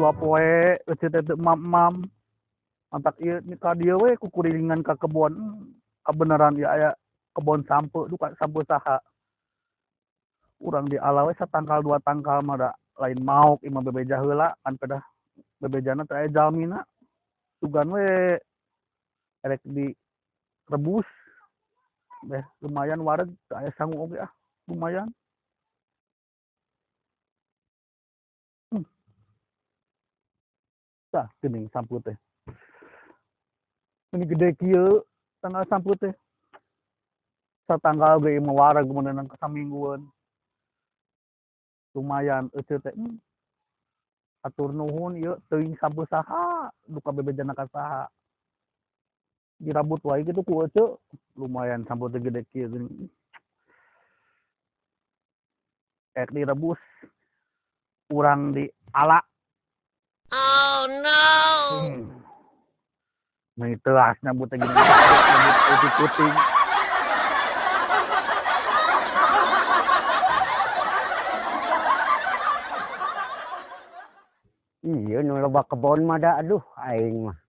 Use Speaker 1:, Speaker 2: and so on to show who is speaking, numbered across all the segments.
Speaker 1: 2 poe euceut teh teu emam-emam. Mantak ieu ka dieu we kukurilingan ka kebon. Kabeneran ieu aya kebon sampeu duka sampeu saha. Urang di ala we satangkal 2 tangkal mah da lain maok ieu mah bebeja heula kan pedah bebejana teh aya jalmina. Sugan we erek direbus. Beh lumayan wareg teu aya sangu oge ah lumayan. Tah geuning sampeu teh. Ini gede kieu tanggal sampeu teh. Satanggal ge ieu mah wareg meunang saminggueun. Lumayan euceut teh. Atur nuhun ieu teuing sampeu saha duka bebejana ka saha. Dirabut wae kitu ku euceut. Lumayan sampeu teh gede kieu geuning. Ek direbus urang di ala.
Speaker 2: Oh no.
Speaker 1: Meni teuas nyambut teh gini. Nyambut putih-putih.
Speaker 3: Iya nu loba kebon mah da aduh aing mah.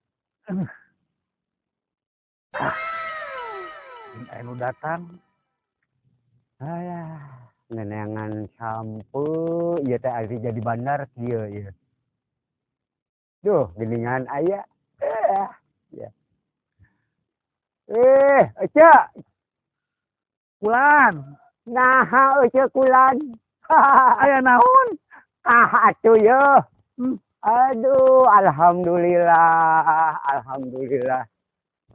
Speaker 1: Aya nu datang.
Speaker 3: Alah, neneangan sampeu ieu teh ari jadi bandar kieu ieu. Duh, geningan aya. Ya. Ece.
Speaker 1: Kulan.
Speaker 3: Naha ece kulan.
Speaker 1: Aya naon?
Speaker 3: Ah atuh yeuh. Aduh, alhamdulillah, alhamdulillah.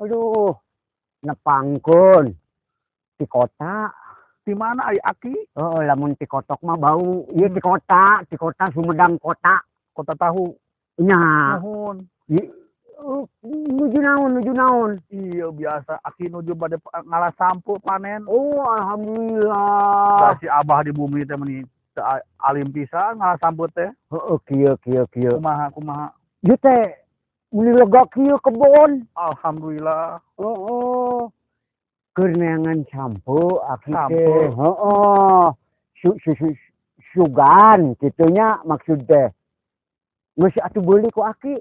Speaker 3: Aduh, nepangkeun di kota.
Speaker 1: Di mana ai aki?
Speaker 3: Heeh, lamun ti kotok mah bau. Ieu ti kota Sumedang kota.
Speaker 1: Kota tahu.
Speaker 3: Nya.
Speaker 1: Nuhun.
Speaker 3: Nuju naon, nuju naon?
Speaker 1: Iya biasa aki nuju bade ngalah sampeu panen.
Speaker 3: Oh, alhamdulillah.
Speaker 1: Da si abah di bumi teh meuni teu alim pisan ngalah sampeu teh.
Speaker 3: Heeh, kieu kieu kieu.
Speaker 1: Kumaha kumaha?
Speaker 3: Ieu teh meuni lega kieu kebon.
Speaker 1: Alhamdulillah.
Speaker 3: Heeh. Keur neangan sampeu aki teh. Heeh. Sugan kitu nya maksud teh. Geus atuh beuli ku aki.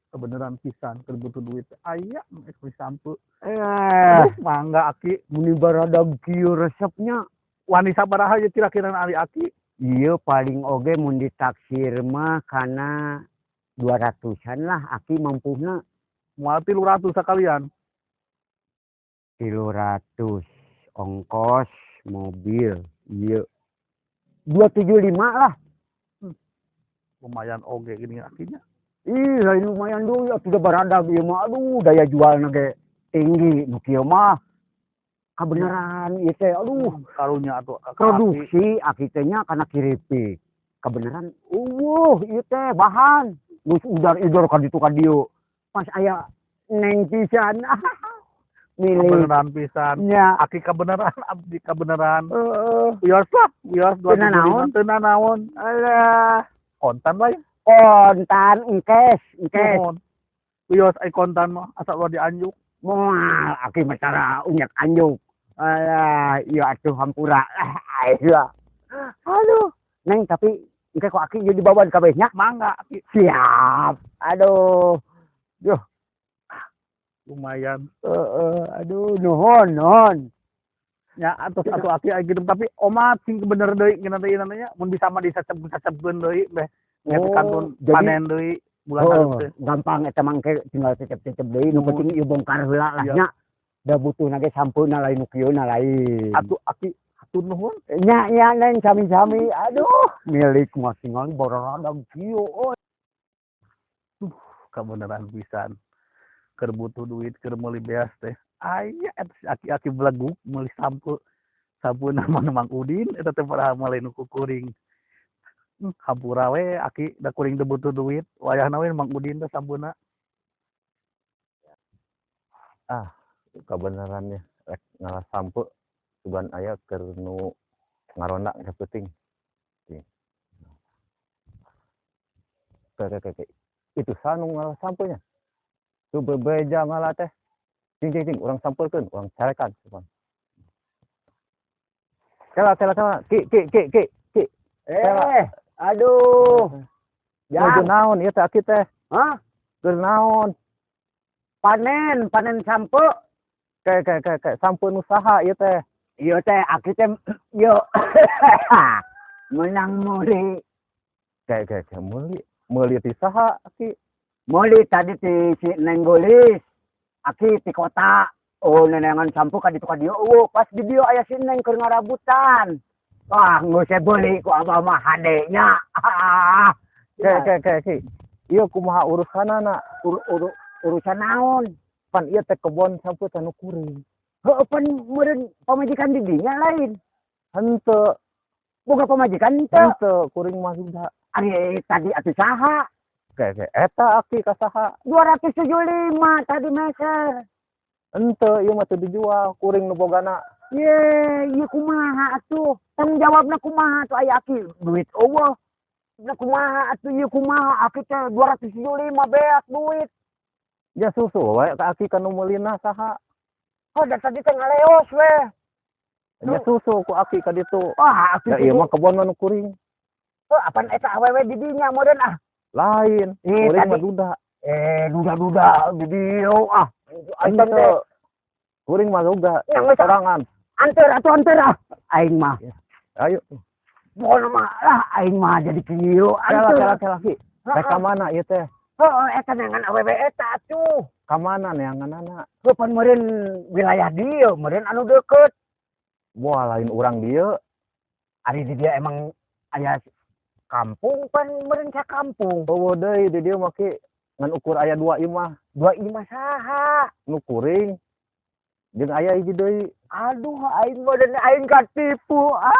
Speaker 1: Kebeneran pisan keur butuh duit aya rek beli sampeu.
Speaker 3: Eh,
Speaker 1: mangga aki
Speaker 3: muni baradag kieu resepnya.
Speaker 1: Wani sabaraha ieu kira-kira ari aki?
Speaker 3: Ieu paling oge mun ditaksir mah kana 200-an lah aki mampuhna.
Speaker 1: Moal 300 sakalian.
Speaker 3: 300 ongkos mobil ieu. 275 lah.
Speaker 1: Lumayan oge gini akinya.
Speaker 3: Ih, lain lumayan deui atuh da baradag ieu mah. Aduh, daya jualna ge tinggi nu kieu mah. Kabeneran ieu teh aduh,
Speaker 1: karunya atuh
Speaker 3: produksi aki teh nya kana kiripik. Kabeneran eueuh ieu teh bahan. Geus udar-idor ka ditu ka dieu. Pas aya neng pisan. Milih.
Speaker 1: Kabeneran pisan.
Speaker 3: Nya.
Speaker 1: Aki kabeneran, abdi kabeneran.
Speaker 3: Heeh.
Speaker 1: Wios lah, wios
Speaker 3: 275.
Speaker 1: Teu nanaon.
Speaker 3: Alah,
Speaker 1: kontan lain.
Speaker 3: Kontan engkes, engkes.
Speaker 1: Wios ai kontan mah asa ulah dianjuk.
Speaker 3: Moal aki mah cara unyak anjuk. Alah, ieu atuh hampura. Ayo. Aduh, neng tapi engke ku aki ieu dibawa kabeh nya.
Speaker 1: Mangga aki.
Speaker 3: Siap. Aduh. Duh.
Speaker 1: Lumayan.
Speaker 3: Heeh, aduh nuhun, nuhun.
Speaker 1: Ya atuh atuh aki ai gitu tapi omat sing bener deui geuna teh nya mun bisa mah disecep-secepkeun deui beh.
Speaker 3: Oh,
Speaker 1: kantun panen deui bulan hareup teh.
Speaker 3: Gampang eta mah engke tinggal cecep-cecep deui nu penting ieu bongkar heula lah nya. Da butuhna ge sampeuna lain nu kieu na lain.
Speaker 1: Atuh aki hatur nuhun.
Speaker 3: Nya nya neng sami-sami. Aduh, milik mah tingali baradag kieu euy.
Speaker 1: Duh, kabeneran pisan. Keur butuh duit keur meuli beas teh. Aya eta si aki-aki beleguk meuli sampeu. Sampeuna mah Mang Udin eta teh padahal mah lain nu kukuring. Hampura we aki da kuring teu butuh duit wayahna we Mang Udin teh sampeuna.
Speaker 4: Ah, kabenerannya rek ngalah sampeu sugan aya keur nu ngaronda sapeuting. Ke. Itu sanu ngalah sampeunya. Tuh bebeja ngalah teh. Cing cing cing urang sampeurkeun, urang carekan. Kela kela kela ki ki ki ki ki.
Speaker 3: Aduh.
Speaker 4: Nuju
Speaker 3: Jang.
Speaker 4: Naon ieu teh, Aki teh?
Speaker 3: Hah?
Speaker 4: Keur naon?
Speaker 3: Panen, panen sampeu.
Speaker 4: Kayak kayak kayak kayak sampeu nu saha ieu teh?
Speaker 3: Ieu teh aki teh ieu menang meuli.
Speaker 4: Kayak kayak kayak meuli. Meuli ti saha, Aki?
Speaker 3: Meuli tadi ti si Neng Gelis. Aki ti kota. Oh, neneangan sampeu ka ditu ka dieu. Euweuh, pas di dieu aya si Neng keur ngarabutan. Wah, geus saya beuli ku abah mah, hade nya.
Speaker 4: Kayak kayak kayak Ki. Ieu kumaha urusanana?
Speaker 3: Ur, ur, urusan naon?
Speaker 4: Pan ieu teh kebon sampeu teh nu kuring.
Speaker 3: Heueuh, pan meureun pamajikan di dinya lain?
Speaker 4: Henteu.
Speaker 3: Boga pamajikan teu?
Speaker 4: Henteu, kuring mah duda.
Speaker 3: Ari tadi atuh saha?
Speaker 4: Kayak kayak eta Aki ka saha?
Speaker 3: 275 tadi meser.
Speaker 4: Henteu, ieu mah teu dijual, kuring nu bogana.
Speaker 3: Ye, ieu kumaha atuh? Tanggung jawabna kumaha atuh, aya aki duit euweuh. Na kumaha atuh ieu, kumaha aki teh 275 beak duit.
Speaker 4: Ya susul wae ka Aki ka nu meulina saha.
Speaker 3: Oh, da tadi teh ngaleos we.
Speaker 4: Ya susul ku Aki ka ditu.
Speaker 3: Wah, aki
Speaker 4: Ya ieu mah kebon mah nu kuring.
Speaker 3: Oh, apan eta awewe di dinya meureun ah.
Speaker 4: Lain,
Speaker 3: Ih,
Speaker 4: kuring
Speaker 3: tadi
Speaker 4: mah duda.
Speaker 3: Eh, duda-duda di dieu ah. Aing teh
Speaker 4: Henteu. Kuring mah duda.
Speaker 3: Yang geus
Speaker 4: Sorangan.
Speaker 3: Anter atuh, anter ah. Aing mah.
Speaker 4: Ayo.
Speaker 3: Pokona mah lah aing mah jadi kieu.
Speaker 4: Kela
Speaker 3: Anter.
Speaker 4: kela kela, Ki. Rek ka mana ieu teh?
Speaker 3: Heeh, eta neangan awewe eta atuh.
Speaker 4: Ka mana neanganana?
Speaker 3: Heuh, pan meureun wilayah dieu, meureun anu deukeut.
Speaker 4: Wah, lain urang dieu.
Speaker 3: Ari di dieu emang aya kampung, pan meureun sakampung.
Speaker 4: Euweuh deui di dieu mah, Ki. Ngan ukur aya dua imah.
Speaker 3: Dua imah saha?
Speaker 4: Nu kuring jeung aya hiji deui.
Speaker 3: Aduh, aing mah dan aing katipu. Ah.